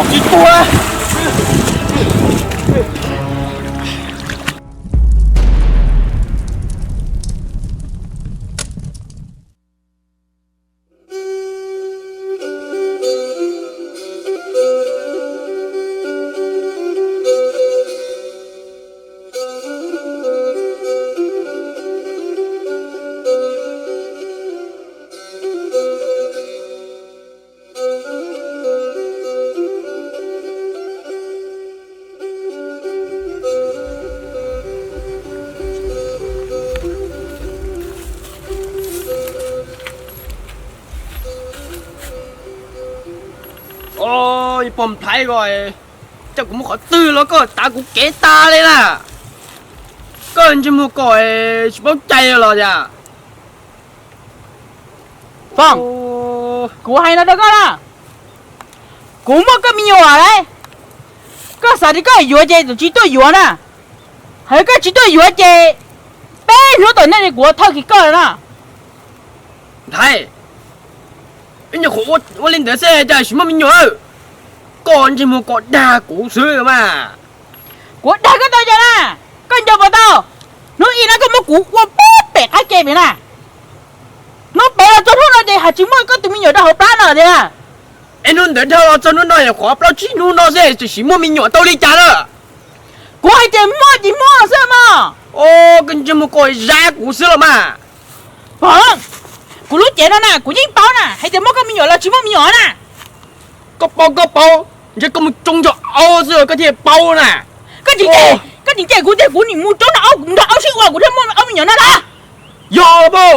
Tsis tuag. Pog Nplhaib ko, cas kuv mus qhov twg los koj tav kuv kev tas li na. Koj ntsej muag ko tsis paub cai los cas? Foom, kuv hais no rau koj na, kuv muaj koj me nyuam lawm, koj xav tias koj yuav ces tsis tuaj yuav na. Hos koj tsis tuaj yuav ces peb hnub tom ntej kuv thawj kiag koj na. Nplhaib, ib nyuag qhuav ua li ntawd xwb cas tsis muaj me nyuam. Koj ntsej muag ko dag kuv xwb mas. Kuv dag koj tau cas na? Koj nco puas tau, hnub ib no koj muab kuv ua pem qab ke pem na. Hnub pem los txog hnub no ces hais tsis muaj koj tus me nyuam rau hauv plab no tiag. Es hnub ntawd dhau los txog hnub no yog qhov plaub tsib hnub no xwb tseem tsis muaj me nyuam tau li cas na. Kuv hais tias muaj ces muaj xwb mas. Koj ntsej muag ko zab kuv xwb los mas. Pog, kuv lub cev no na kuv yeej paub na, hais tias muaj koj me nyuam los tsis muaj me nyuam na. Koj paub koj paub, ntshe koj mus tsoo nrog aub xwb koj thiaj paub na. Koj tseem cem kuv tias kuv nim mus tsoo nrog aub, kuv mus nrog aub sib ua kuv thiaj muaj ob me nyuam no los? Yog los mas.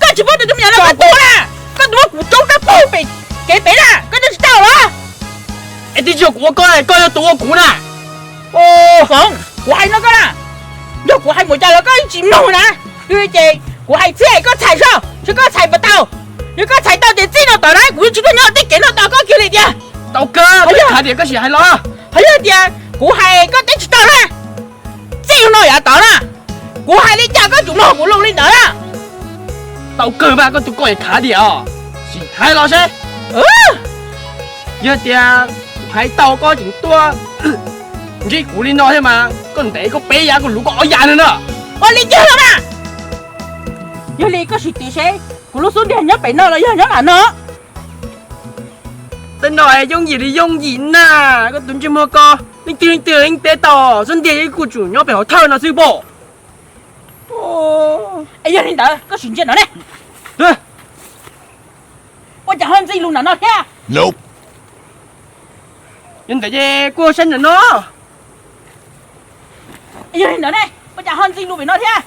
Koj tsis paub tias tus me nyuam no koj tuag na, koj tus muab kuv tsoo rau pem kev pem na, koj twb tsis tau los? Es twb tsis yog kuv ua koj, koj yog tus ua kuv na. Foom, kuv hais no koj na, yog kuv hais mus cas los koj tsis mloog na. Yog li ces kuv hais txhij koj txhais saib, seb koj txhais puas tau. Yog koj txhais tau ces txij no tom na kuv yeej tsis tuaj nyob tej kev no tos koj kiag li tiag. Tau kawg, khav tias koj sim hais los. Hos yog tias kuv hais koj teb tsis tau na, txij no yav tod na, kuv hais li cas koj tsum mloog kuv lus li ntawd na. Tau kawg mas, koj tus ko khav tias os, sim hais los seb. Yog tias kuv hais tau koj tseem tuaj ntsib kuv li no thiab mas koj ntev koj peb yav, koj luv koj ob yav no na. Ua li cas los mas. Yog li koj sim twv seb kuv lub xub ntiag nyob pem no los yog nyob nram no. Tej no yooj yim li yooj yim na, koj tus ntsej muag ko, leej twg leej twg yeej teb tau, xub ntiag yeej kuj tsum nyob pem hauv thawj no xwb pob. Es yog li ntawd koj sim ntsia no ne. Ua cas ho ntxig lus nram no thiab? Yog ntawd ces kuj saib nram no. Yog li ntawd ne, ua cas ho ntxig lus pem no thiab?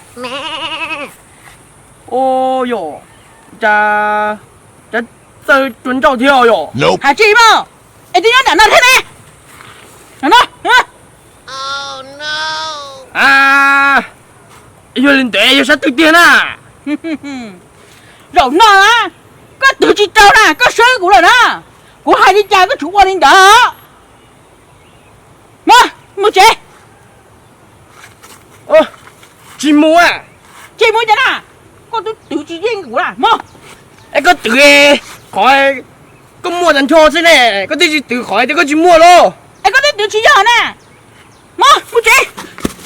Ua yog, cas txawj tua nrauj thiab yog? Hais tsis mas, es twb nyob nram no thiab ne. Nram no. Yog li ntawd yog sab twg tiag na? Zaum no na, koj twv tsis tau na, koj swb kuv lawm na. Kuv hais li cas koj tsum ua li ntawd. Mus, mus tsev. Tsis mus. Tsis mus cas na? Koj twb twv tsis yeej kuv na, mus. Es koj twv qhov koj muaj tag nrho xwb ne, koj twb tsis twv qhov tias koj tsis muaj los? Es koj twb twv tsis yog na. Mus, mus tsev.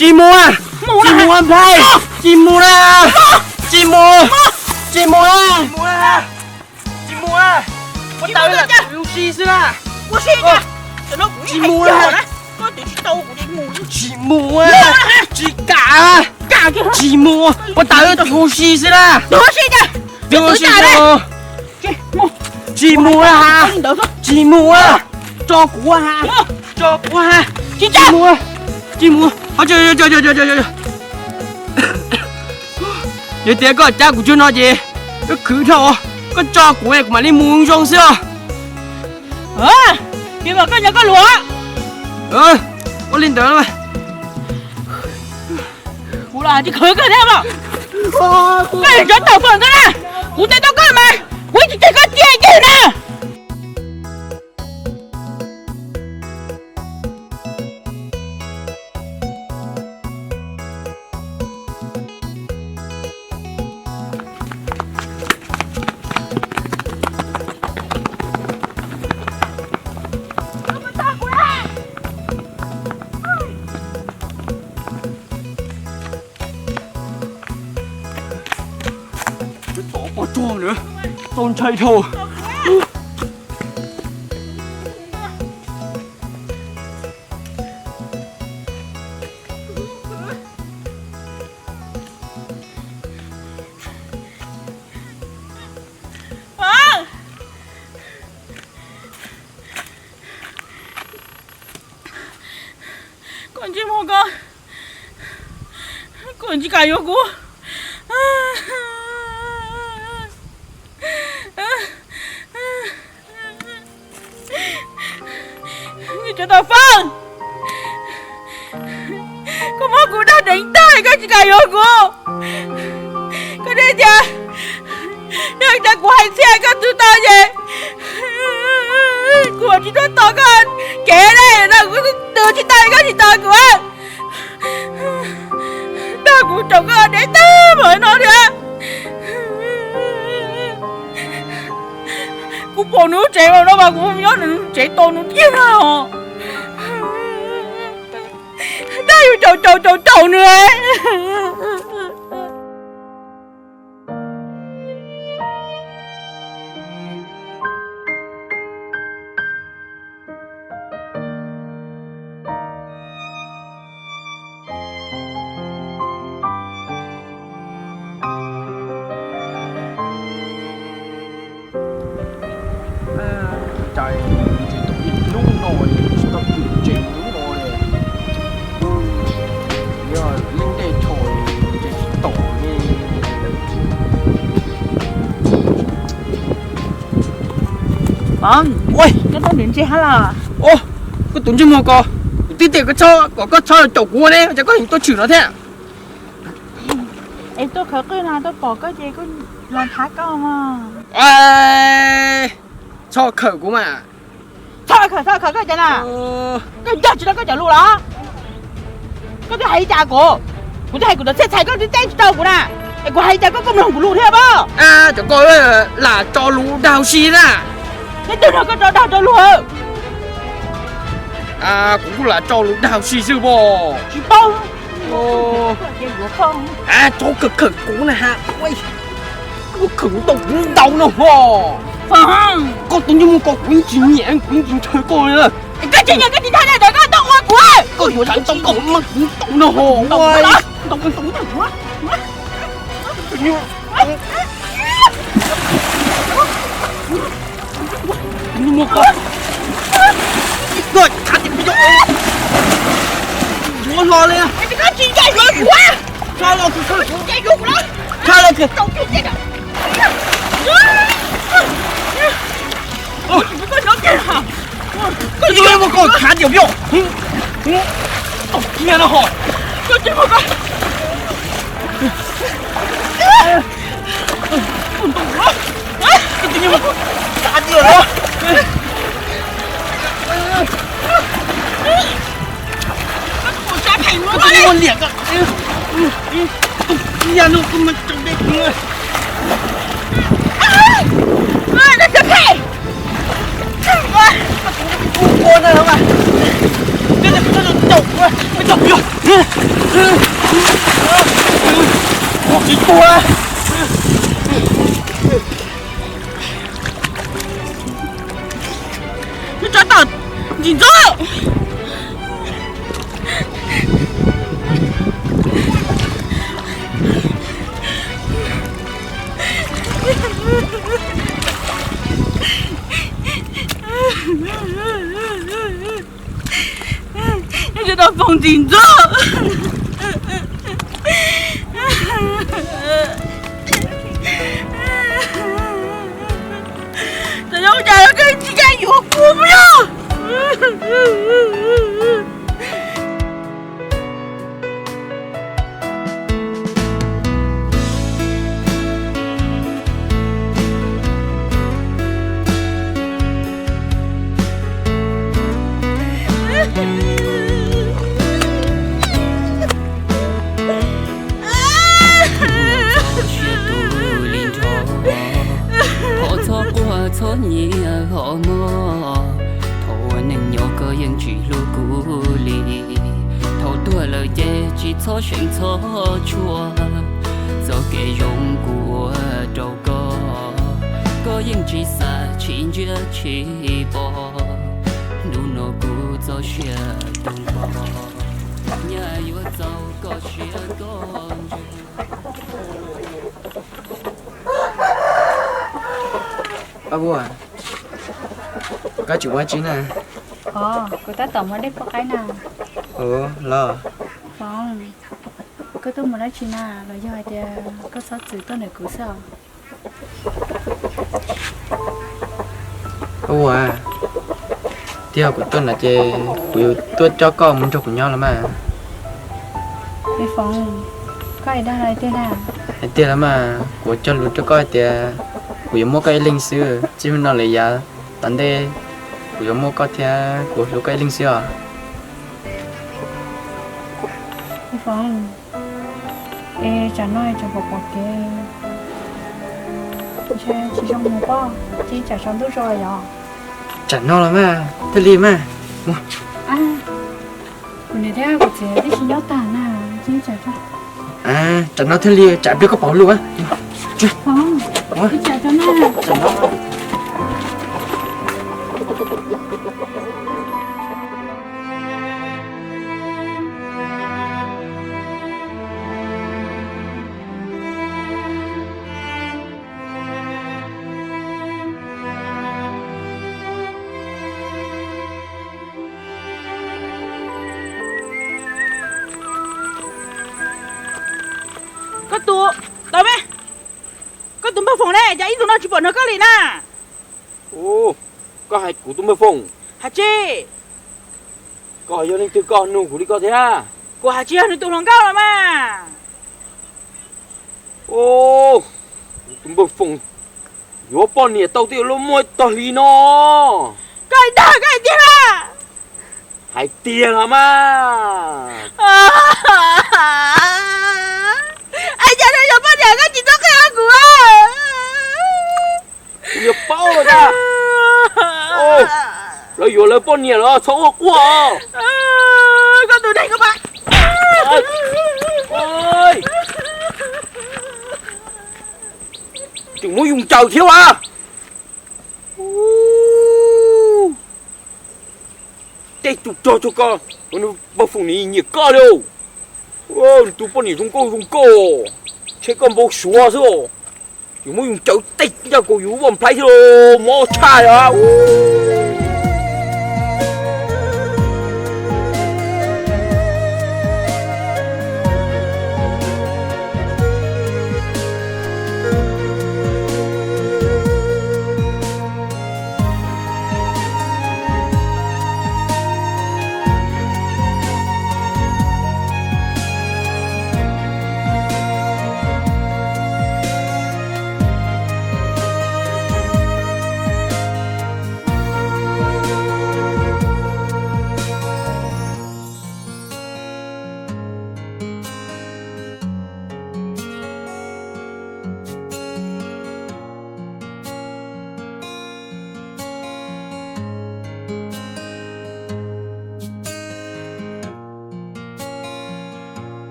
Tsis mus, tsis mus Nplhaib, tsis mus na, tsis mus, tsis mus, tsis mus. Puas tawv ua si xwb na. Tsis mus, tsis mus, tsis kam, tsis mus. Puas tawv twv ua si xwb na. Twv ua si, tsis mus ha, tsis mus, tso kuv ha, tso kuv ha, tsis mus, tsis mus. Yog tias koj cab kuv tsuag no ces koj khwv dhau, koj tso kuv kuv mam li mus zoo xwb os. Koj nyob koj luag. Ua li ntawd. Kuv los tsis khwv koj thiab mas. Koj tso tawm fawm koj na. Kuv teb tau koj mas, kuv tsis cem koj tiag tiag na. Tau ntshai dhau. Koj ntsej muag ko, koj tsis kam yuav kuv. Cov tau fab, koj muab kuv dag deev tag koj tsis kam yuav kuv. Koj deb tias, yog tias kuv hais txhia koj twv tau ces kuv tsis tuaj tos koj kev li no, kuv twv tsis tau koj tsis tos kuv. Tag kuv tso koj deb tag npaum no thiab. Kuv pom nws lub tsev no mas kuv nyob nws tsev tos nws tiag os. Tag yus caum caum caum caum nws. Cai, tsis tau ib hnub no tsis tau twm tsev hnub no li. Yog leej ntej tsho ces tsis tom li. Ua, koj tuaj nrhiav ntses hab los? Ua, koj tus ntsej muag ko, kuv twb tias koj txhob, kom koj txhob los caum kuv ne, cas koj yeej tuaj tshwm no thiab? Es tuaj khawv qwj no tuaj pom koj ces kuj los nrhiav koj mas. Txhob khawm kuv mas. Txhob khawm, txhob khawm koj cas na? Koj yog tsis tau koj cov lus los? Koj twb hais li cas kuv? Kuv twb hais kuv tus txhiaj txhais koj twb teb tsis tau kuv na. Es kuv hais li cas koj kuj mloog kuv lus thiab pob? Cov koj lam tso lus dag huv si na. Neb twg nrog koj tso dag tso luag? Kuv kuj lam tso lus dag huv si xwb pob. Tsis paub. Txhob khawm khawm kuv na ha. Koj khawm tau kuv ntau no ho. Koj tus ntsej muag ko kuv yeej tsis nyiam, kuv yeej tsis ntshaw koj li. Koj tsis nyiam koj tsis ntshai na, koj tau ua kuv. Koj yuav tau koj mas kuv ntau no ho. Tus ntsej muag ko, koj txhav tias kuv yuav hlo li. Txhob los, txhob los. Koj txhav tias peb, tau kiag no ho. Koj tus ntsej muag ko, txhav tias no. Koj tus ntsej muag liam ko, tau kiag no koj mas tso dej kuv. Tsis tuag. Nws tso tom ntsis ntxub. Nws tso tom foom ntsis ntxub. Txawm yog ua cas los koj tsis kam yuav kuv puas yog? Txhob siab tu li nrho, thov txhob quaj txhob nyiav hos mog. Thaum ua neej nyob koj yeej tsis hlub kuv li, thaum tuag lawm ces tsis txhob seev txhob tshua. Txoj kev zoo kuv ua rau koj, koj Yeej tsis xav tsis ntsia tsis pom, hnub no kuv txoj sia tu npo, nyaj yuav txaus koj siab koj ntsws. Ob vuag, koj tseem ua dab tsi na? Os, kuv tab tom muab dej poj qaib na. Ua los. Foom, koj tuaj mus dab tsi na los yog hais tias koj txhob txwm tuaj ntawm kuv xwb os? Ua, twb yog kuv tuaj no ces kuv yuav tuaj coj koj mus nrog kuv nyob los mas. Foom, koj hais dag los tiag na? Hais tiag los mas, kuv cog lus rau koj hais tias kuv yuav muaj koj ib leeg xwb, txij hnub no lawm yav tom ntej kuv yuav muaj koj thiab kuv hlub koj ib leeg xwb os. Foom, es tsam no tseem pom pom kev, ntshe tsis zoo mus pob, cia tsam tsaus ntuj tso yom. Tsam no los mas thiaj li mas. Kuv niam thiab kuv txiv twb tsis nyob tag na, cia tsam tso. Tsam no thiaj li, tsam pliag koj pauv lus. Cia tsam tso na. Koj tus, tau me, koj tus npawg Foom ne, cas ib ntus no tsis pom nrog koj li na? Koj hais kuv tus npawg Foom? Hais tsis. Koj yog leej twg koj nug kuv li ko thiab? Kuv hais tsis yog nws tus hluas nkauj los mas. Tus npawg Foom yuav poj niam tau twb yuav luag muaj tog hli no. Koj dag koj hais tiag na? Hais tiag los mas. Es cas nws yuav poj niam koj tsis txhob qhia kuv? Kuv yuav paub los tag. Lawv yuav lawv poj niam los txhob ua quaj. Koj tus neeg koj pab. Tseem muab yus ncaws thiab as. Tej tus rog rog koj, npawg Foom nws nyiam koj li. Nws tus poj niam zoo nkauj zoo nkauj, ntshe koj npau suav xwb os. Yus muab yus ncaws tej ncaj kuv yus vaj nplhaib thiab los mob tshaj os.